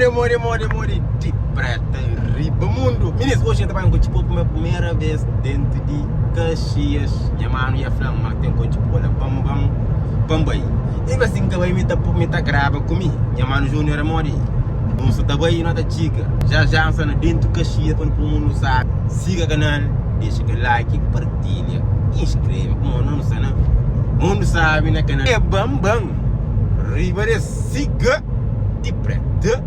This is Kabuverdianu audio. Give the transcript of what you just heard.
Modi, modi, modi, modi Di preta riba mundu Minis, oji N ta bai Nkontxipo pa primera vez dentu di Caxias Nha manu ya fla-m ma ten Nkontxipo la pa-m ba-m pa-m bai I ma si N ka bai mi ta mi ta graba ku mi Nha manu Junior é modi Nu sa ta bai i no ta txiga Já já N sta na dentu Caxias pa nu pô mundu sabe Siga kanal, dexa kel like, partilha, inskreve Pamodi no nu sta na mundu sabe na kanal É ban-ban riba des Siga di preta.